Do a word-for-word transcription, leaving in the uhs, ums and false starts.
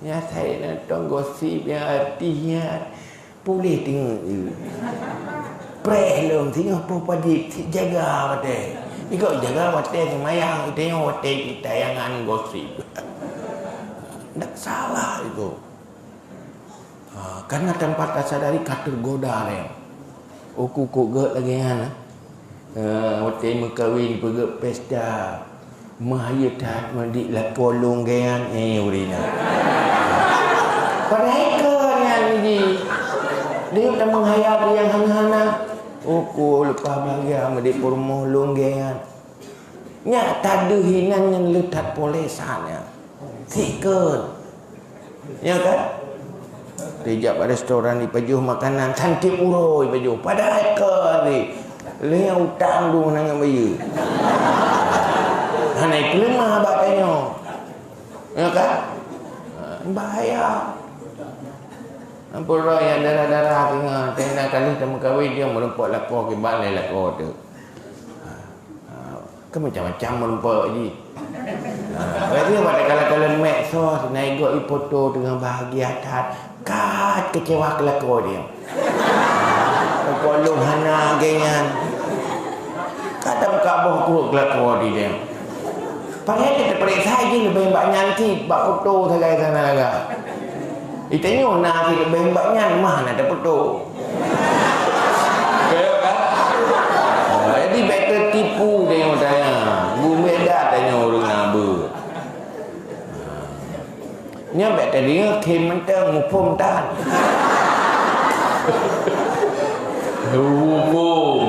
Nyan asai nonton gosip nyang artis nyan puléh teungeut. Preh lom singoh poh padit, jaga watèe. Ikôt jaga watèe seumayang, geutanyoe watèe jitayangan gosip. Ndak salah itu. Ha, karena tanpa tasadari ka teugoda lé. Uku kok gèt lagèe nyan, eh, watèe meukawen peugèt pesta, meuhayeu that meudik lakoe lôn gèt nyan, eh, ureueng nyan. Padahai kon nyan jih. Dia tak menghayal nyang hana-hana. Uku leupah bahagia meudik peurumoh lôn gèt nyan. Nyak tadeuh inan nyan le that poleh saát nyan. Sikon. Ya kan? Dijak bak restoran, ipajoh makanan, santip uroe ipajoh. Padahai kon lé. Lheueh utang dum nanggroe bayeue. Hana ipeuleumah bak tanyoe. Ya kan? Ha, bahaya. Ampôn roh nyang darah-darah singoh, teuh na kali tameukawen, dia meurumpok lakoe kiban lé lakoe teuh. Ha, ha. Kan macam-macam meurumpok jih. Ha, berarti pada kala-kala medsos, na igoe ifoto teungoh bahagia that, ka keucewa keu lakoe dia. Lakoe lôn hana lagèe nyan. Ka tabuka boh kruet keu lakoe dia. Padahai kita peuriksa jih leubeh bak nyan cit, bak foto sagai sana lagak. Itanyoe na cit leubeh bak nyan, mah na tafoto. Betul kan? Ha, jadi better tipu tengok tanya. Bumeda tanya ureueng na beuet. Nyan bèk teudeungoe khem mantong muphom tan. Muphom.